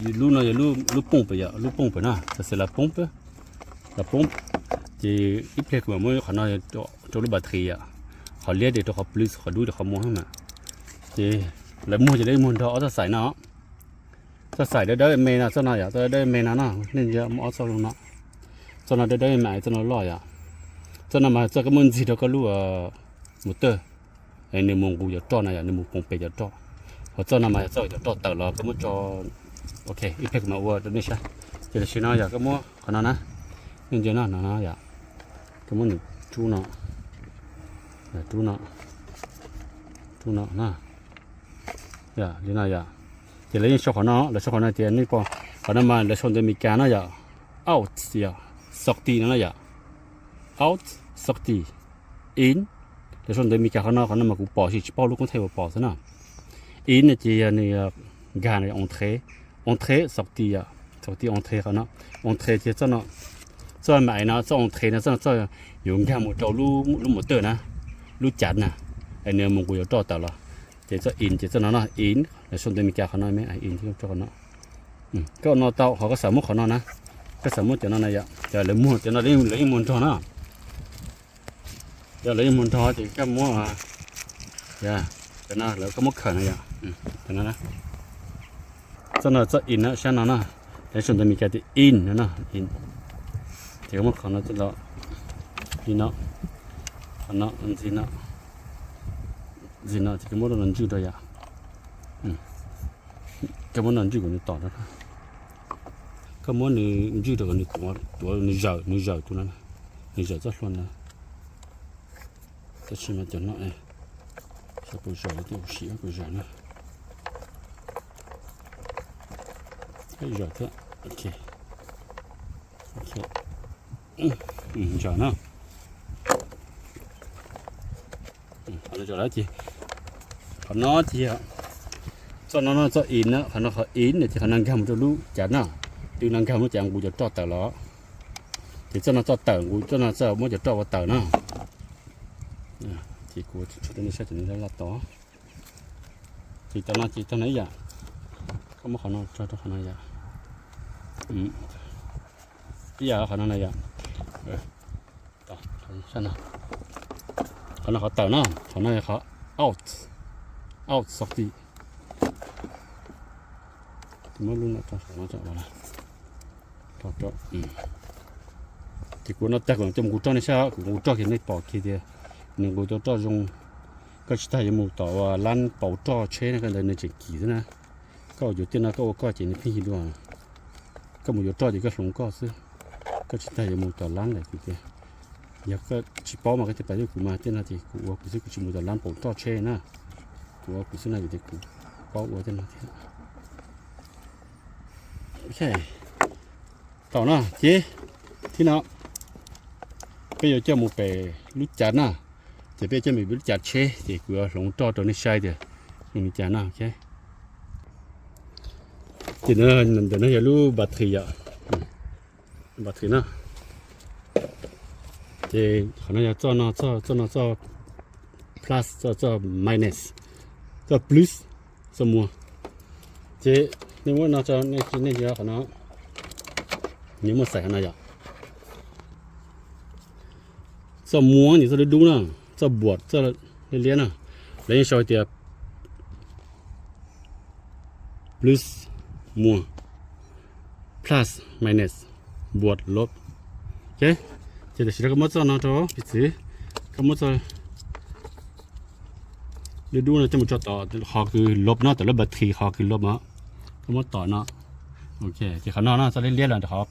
Lub no yog lub pump yom, lub pump na, xav xav la pump, la pump. Ces ib pliag kuv mam muab qhov no rau lub battery yom, qhov liab ces rau qhov plus, qhov dub ces qhov muag mas. Ces lawv muag ces lawv muag nrog ob txoj xaim no. Txoj xaim dawb dawb me no, txoj no yom, txoj dawb dawb me no na, nej ntsia muaj ob txoj lub no. Txoj no dawb dawb me, txoj no loj yom. Txoj no mas txoj koj muab ntxig rau koj lub motor, nws mus nqus cov roj na yom, nws mus poom pem cov roj. Ho txoj no mas yog txoj cov roj tawm los koj muab tso. Ok, ib pliag kuv mam ua rau nej saib. Ces tam sim no yog koj muab qhov no na, nej ntsia no no yom, koj muab nws rub no, rub no, rub no na. Yog li no yom. Ces lawv yeej sau qhov no, lawv sau qhov no tias nej pom, qhov no mas lawv sau ntawv Meskas no yom, out yom, sorti no na yom, out, sorti, in. Lawv sau ntawv Meskas qhov no, qhov no mas kuv pom tab sis tsis paub lub koob thaij puas pom xwb na. In no ces yog nws nkag no, entrée, entrée, sorti yom, sorti, entrée qhov no. Entrée ces txoj no, txoj me no, txoj entrée no, txoj no txoj yuav nkag mus rau lub motor na, lub cav na, es nws mus nqus cov roj tawm los. Ces txoj in ces txoj no no, in, lawv sau ntawv Meskas qhov no me, in thiab tso qhov no. Koj ua no tau, ho koj xav muab qhov no na, koj xav muab cov no na yom, ces lawv muag cov no, lawv yeej muag nrog na. Yog lawv yeej muag nrog ces koj muab, cov no lawv koj muab khawm na yom, cov no na. Txoj no txoj in na, sab no na, lawv sau ntawv Meskas tias in no na, in. Ces koj muab qhov no coj los, li no, qhov no ntxig no, ntxig no ces koj muab no ntswj rau yom. Koj muab no ntswj kom nws tom rau, koj muab nws ntswj rau kom nws tuav, nws zawm, nws zawm tus no, nws zawm txoj hlua ntawd. Tab sis mas cov no, xyov puas zawm, sim puas zawm na. Zawm thiab, ok, zawm na. Qhov no zawm lawm ces, qhov no ces, txoj no no txoj in na, qhov no qhov in no ces qhov no nkag mus rau lub cav na, twb no nkag mus lub cav nqus cov roj tawm los. Ces txoj no txoj tawm nqus, txoj no txoj muab cov roj ua tawm na. Ces kuv tso rau nej saib cov no laj laj tod. Ces cov no ces tag no ib yam, koj muab qhov no tso rau qhov no yom. Ib yam qhov no na yom. Qhov no qhov tawm na, qhov no qhov out, out sorti. Muab lub no rau saum no. Ces kuv no tag kuv coj mus nqus roj nej saib, kuv nqus roj kiag nej pom kiag tias nws nqus tau roj zoo. Koj tsis tas yuav mus tom ua lab pauv roj tsheb na, koj ntawd nws tseem kim xwb na. Koj ua yuav tej no koj ua koj ces nws pheej yig dua. Koj mus yuav roj ces koj hloov koj xwb, koj tsis tas yuav mus tom lab lawm kuv tias. Yog koj tsis paub mas koj thiaj pab yuav, kuv mas tej no ces kuv ua kuv xwb, kuv tsis mus tom lab pauv roj tsheb na. Kuv ua kuv xwb no vim tias kuv paub ua tej no thiab. Ok, tau no ces, thib no peb yuav coj mus pem lub cav na. Ces peb coj mus pem lub cav tsheb ces kuv yuav hloov roj rau nej saib tias zoo li cas na. Ok, ces ntawm no yog lub battery yom, battery na. Ces qhov no yog txoj no, txoj no txoj plus, txoj, txoj minus, txoj plus, txoj muag. Ces nej muab no tso, nej, nej qhov no, nej muab xaim qhov no yom. Txoj muag ces txoj dub dub na, txoj buam, txoj liab liab na. Lawv yeej sau tias plus, muag, plus, minus, buam, lob. Ok, ces tam sim no koj muab txoj no rau piv txwv, koj muab txoj dub dub no coj mus tso tom qhov kws lob no, tom lub battery qhov kws lob no. Koj muab tom no. Ok, ces qhov no no txoj liab liab los qhov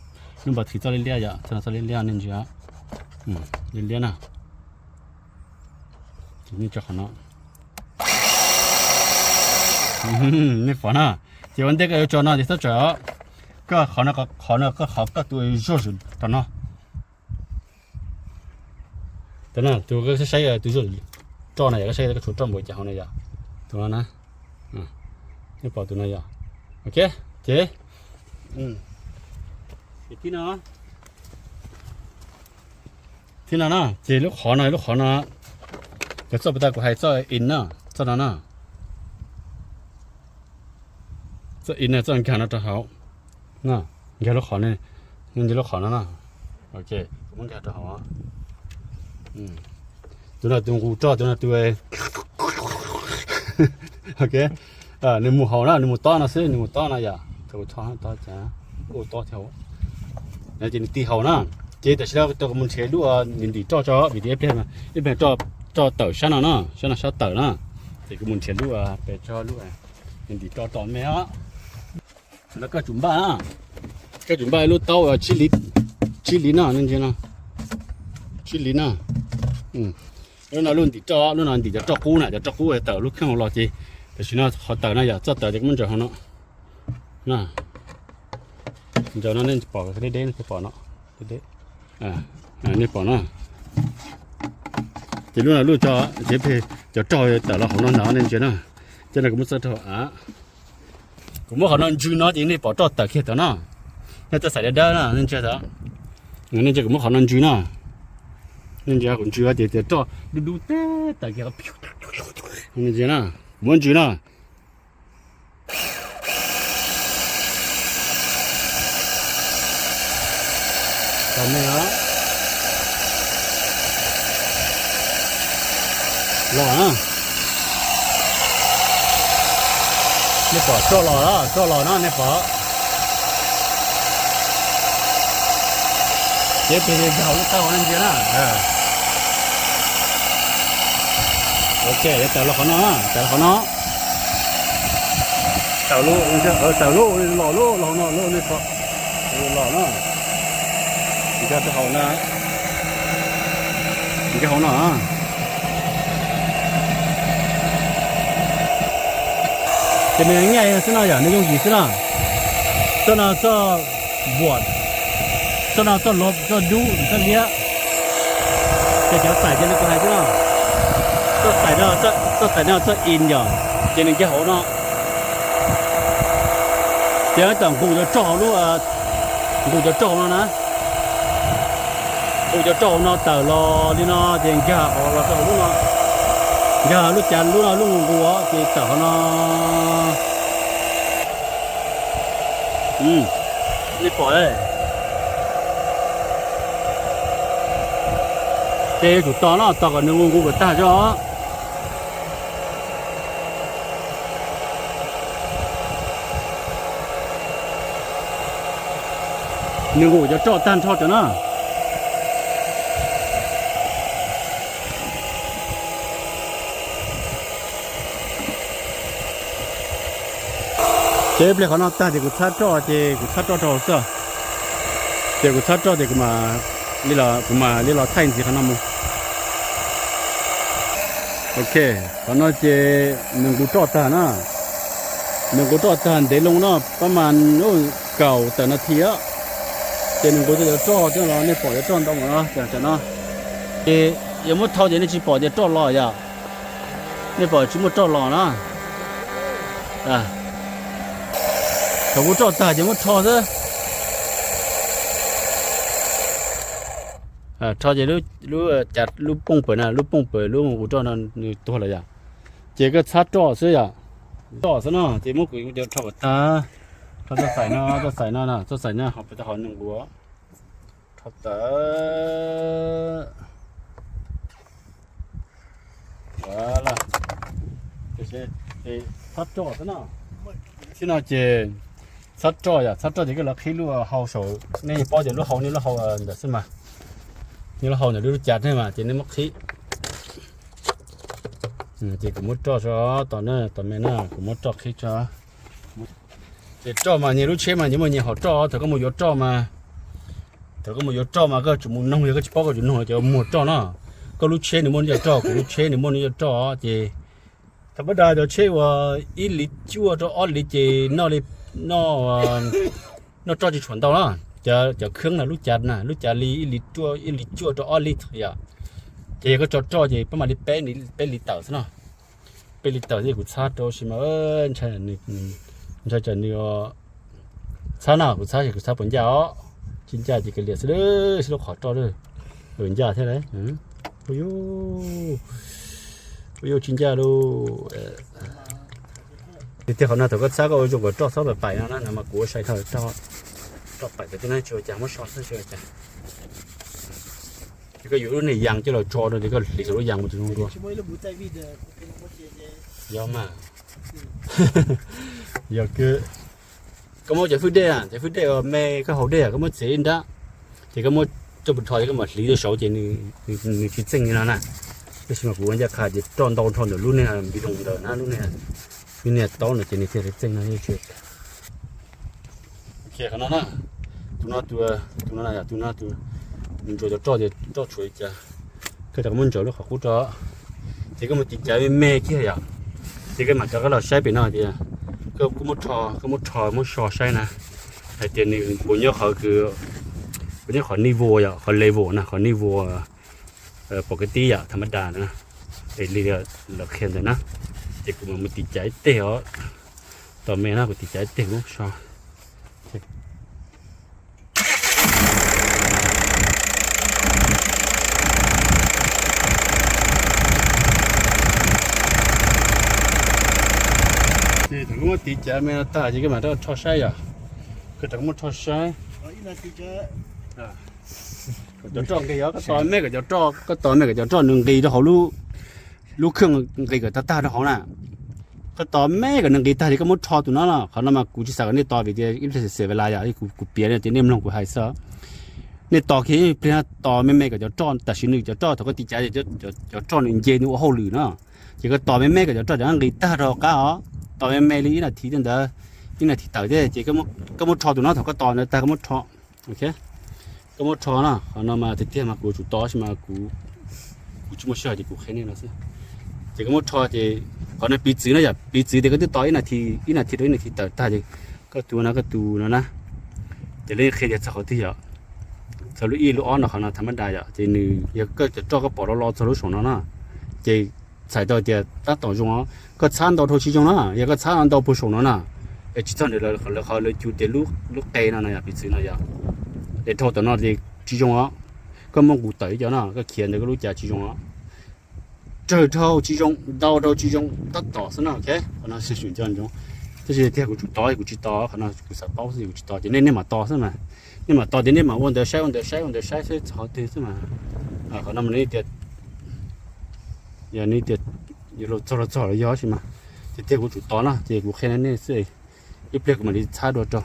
lub battery txoj liab liab yom, txoj no txoj liab liab nej ntsia. Liab liab na. Ces nej tso qhov no. Nej pom na, ces ua ntej koj yuav tso no ces txhob tsawm os. Koj qhov no, qhov no koj, qhov koj tua zuag zog rau no. Tus no, tus koj saib tus zuag roj na yom, koj saib koj tshuav roj npaum cas hauv no yom. Tus no na, nej pom tus no yom. Ok, ces, ces thib no, thib no na, ces lub qhov no, lub qhov no, yog txoj puas tas kuv hais txoj in na, txoj no na. Txoj in na, txoj nkag no rau hauv. Nkag lub qhov, nkag lub qhov no na. Ok, kuv muab nkag rau hauv. Tus no tus nqus roj, tus no tus, ok, nws mus hauv na, nws mus tob no xwb, nws mus tob no yom. Thaum kuv tho tob cas, ua tob thiab hauv, ces nws tig hauv na. Ces tam sim no kuv mus nrhiav lub, nws ntim roj tso, vim tias ib pliag, ib pliag roj tawm sab no na, sab no sab tawm na. Ces kuv mus nrhiav lub pem tso lub nws ntim roj rau me os. Los koj tsum npaj, koj tsum npaj lub taub tsib liv no, nej ntsia no, tsib liv na. Lub no lub ntim roj, lub no ntim cov roj qub na, cov roj qub tawm lub kheej hauv los ces tam sim no qhov tawm no yom, txoj tawm ces kuv muab ntsaws hauv no. Ntsaws no nej pom deb deb, nej pom no, deb deb, nej pom no. Ces lub no lub tso, ces cov roj tawm los hauv no ntag nej ntsia na. Cov no kuv muab txoj rau av, kuv muab qhov no ntsws no ces nej pom roj tawm kiag tod no. Nej txoj xaim dawb dawb na nej ntsia tod, nej ntsia kuv muab qhov no ntsws na. Nej ntsia kuv ntsws ces tias roj dub dub teb tawm kiag. Nej ntsia na, kuv muab ntsws na. Tau me os. Los na. Nej pom roj los, roj los na nej pom. Ces pem nkag hauv lub taub hau no ntsia na. Ok, yuav tawm los qhov no, tawm los qhov no. Tawm lub, tawm lub, los lub, los no lub, nej pom. Los na. Nkag rau hauv na. Nkag hauv no. Ces nws nyaj xwb no yom, nws yooj yim xwb na. Txoj no txoj npuam, txoj no txoj luv, txoj dub, txoj liab. Ces cov xaim ces li kuv hais xwb na. Txoj xaim no, txoj xaim no txoj in yom, ces nws nkag hauv no. Ces tam nqus cov roj hauv lub, nqus cov roj hauv no na. Nqus cov roj hauv no tawm los li no ces nkag hauv los rau hauv lub no. Nkag lub cav lub no lub nqus nqus ces tawm hauv no. Nej pom, ces yuav tsum tos no, tos kom nws nqus nqus kom tag tso. Nws nqus cov roj tag nrho tso na. Ces ib pliag qhov no tag ces kuv txhab roj, ces kuv txhab roj rau hauv xwb. Ces kuv txhab roj ces kuv mam li los thaij ntxiv qhov no mus. Ok, qhov no ces nws nqus roj tag na. Nws nqus roj tag ntev loo no, pab mas kaum tawm nas this. Ces nws nqus tau cov roj coj los, nej pom cov roj ntau no, tam no. Ces yog muab rho ces nej tsis pom tias roj los yom. Nej pom tsis muaj roj los na. Thaum kuv roj tag ces muab rho xwb. Rho ces lub, lub pooj pawg na, lub pooj pawg lub nqus roj no nws tuag lawm yom. Ces koj txhab roj xwb yom. Roj xwb no ces muab kuv cov rho kom tag. Rho txoj xaim no, txoj xaim no, txoj xaim no ho pem tau hov nws nqus. Rho tawm. Txhab roj xwb no. Txhab roj yom, txhab roj ces koj los qhib lub hau saum, nej paub tias lub hau, nej lub hau ntawm xwb mas. Nej lub hau ntawm lub cav ne mas ces nej muab qhib. Ces kuv muab roj tso, tos na, tos me na, kuv muab roj qhib tso. Ces roj mas nyias lub tsheb mas nyias muaj nyias hom roj, thaum koj mus yuav roj mas, thaum koj mus yuav roj mas koj tsum mus noog, yog koj tsis paub koj tsum noog cov muag roj no. Koj lub tsheb nws muaj nws cov roj, kuv lub tsheb nws muaj nws cov roj, ces thaum pab da cov tsheb uas ib li cuaj rau ob li ces noj li, noj, noj roj tsis tshuam ntau na. Cov, cov kheeb na, lub cav na, lub cav li ib li cuaj, ib li cuaj rau ob li yom. Ces yog koj tso roj ces pab mam li peb, peb li tawm xwb no. Peb li tawm xwb kuv txhab rau si mas, ntshai tsam nws txhab na, kuv txhab ces kuv txhab puas ncaj os. Tsis ncaj ces kav liam xwb, sib lub qhov roj lawm. Ncaj thiab lauj. Ua yuj tsis ncaj lauj. Tiag tiag qhov no thaum koj txhab koj ua zoo kom roj txhob pais pais no na, no mas kuv ua sai dhau roj. Roj pam cov tib neeg tsis ua cas, muab so xwb tsis ua cas. Ces koj yuav lub niag yas coj los tso rau ces koj hliv saum lub yas mus tus zoo dua. Yog mas. Yog koj muab cov fwj dej, cov fwj dej uas me koj haus dej koj muab txiav ib nrab, ces koj muab coj mus rho ces koj mam hliv rau saud ces nws tsis txeej li no na. Tab sis mas kuv ua ncaj qha ces roj ntau nrho ntawm lub niag npi zoo ntawd na, lub niag, lub niag taub no ces nws thiaj li txeej no. Qhov no na, tus no, tus no, tus no tus, nws ntsuas cov roj ces roj tshuav li cas, koj rov qab muab ntsaws lub qhov qub rau, ces koj mus tiv caiv me me kiag yom, ces koj mam rov qab los saib pem no tias, koj muab rho, koj muab rho muab so saib na, hais tias nws puas nyob qhov, puas nyob qhov nij vua yom, qhov level na, qhov nij vua pom kev tib yam tham mab das na, es li lawv qhia ntawd na, ces kuv mam mus tiv caiv ib teg os, tos me na, kuv tiv caiv ib teg kuv so. Ces thaum koj muab tiv caiv me no tag ces koj mam rov rho saib yom, koj rov muab rho saib. Kom cov roj nqis os, koj tos me kom cov roj, koj tos me kom cov roj nws nqis rau hauv lub, lub khwj nqis kom tag tag rau hauv na. Koj tos me kom nws nqis tag ces koj muab rho tus no los, qhov no mas kuv tsis xav kom nej tos vim tias ib pliag xav xav ve la yom, kuv piav tias nej mloog kuv hais xwb. Nej tos kiag ib pliag, tos me me kom cov roj, tam sim no cov roj thaum koj tiv caiv cov roj nws nce nws ua hauj lwm no, ces koj tos me me kom cov roj cov nqis tag rau hauv qab os, tos me me li ib nas this tej ntawd, ib nas this tawm thiab ces koj muab rho tus no, thaum koj tos ntawd tag koj muab rho. Ok, koj muab rho na, qhov no mas tiag tiag mas kuv yuav tsum tos sis mas kuv tsis muaj sij hawm ces kuv qhia nej no xwb. Ces koj muab rho ces qhov no piv txwv no yom, piv txwv tias koj twb tos ib nas this, ib nas this rau ib nas this tawm tag ces koj tus no, koj tus no na, ces lawv qhia tias txog qhov twg yom, txog lub ib lub ob no, qhov no tham mab das yom, ces nws yog koj cov roj koj pom lo lo txog lub saum no na, ces txhais tau tias tab tom zoo os. Koj txhab ntau dhau tsis zoo na, yog koj txhab ntau puag saum no na, es tsis txog ntawd lawv qhov lawv cug tias lub qe no no yom, piv txwv no yom, es dhau tom no ces tsis zoo os. Koj muab nqus tawm ib co no, koj khiav ntawd koj lub cas tsis zoo os. Tsawg dhau tsis zoo, ntau dhau tsis zoo, tab tom xwb no, ok. Qhov no xyum nco ntsoov. Tab sis tiag kuv tsum tos kuv tsis tos, qhov no kuv xav paub xwb kuv tsis tos, ces nej nej mam tos xwb mas. Nej mam tos ces nej mam ua ntawd saib, ua ntawd saib, ua ntawd saib xwb txog qhov twg xwb mas. Qhov no mas nej tias, yog nej tias yuav luag txog los txog los yog sis mas, ces tiag kuv tsum tos na, ces kuv qhia nej xwb. Ib pliag kuv mam li txhab dua rau,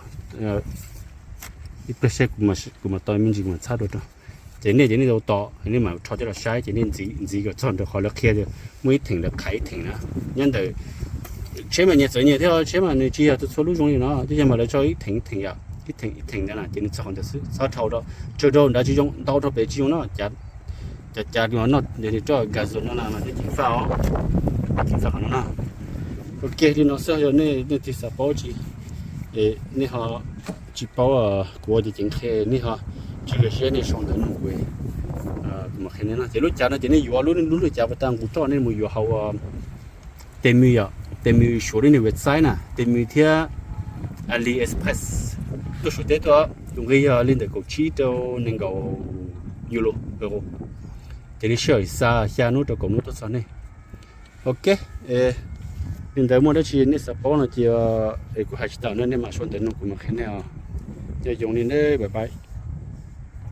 ib pliag seb kuv mam tos me ntsis kuv mam txhab dua rau. Ces nej ces nej tau tos, nej mam rho coj los saib ces nej ntxiv ntxiv kom txog nraum qhov lawv qhia tias muaj ib theem lawv qhais ib theem na. Nyob ntawm tsheb mas nyias txawv nyias thiab, tsheb mas nws tsis yog txhua lub zoo li no, twb yog mas lawv tso ib theem ib theem yom, ib theem ib theem ntawd na, ces nws txog qhov ntawd xwb, txhob dhau rau, tsawg dhau nrad tsis zoo, ntau dhau pem tsis zoo no. Cav, cav cav no noj roj gas no na mas nws ceev faj os, ceev faj qhov no na. Ok, li no xwb, yog nej nej twg xav paub tsis, nej ho tsis paub kuv ua ces ceev qhia, nej ho tsis nkag siab nej sau ntawv nug kuv, kuv mam qhia nej no. Ces lub cav no ces nej yuav lub lub lub cav pas tas nqus roj nej mus yuav hauv Temu yom, Temu suav lub niag website na, Temu thiab AliExpress, tuaj suav teb tuaj, tus nqi yog li ntawm kaum tsib rau nees nkaum euro. Ces nej sij hawm xa xya hnub rau kaum hnub tuaj txog nej. Ok, li ntawd muaj dab tsi nej xav paub no ces kuv hais tsis tau no, nej mam sau ntawv nug kuv mam qhia nej os. Nyob zoo li na, bye bye.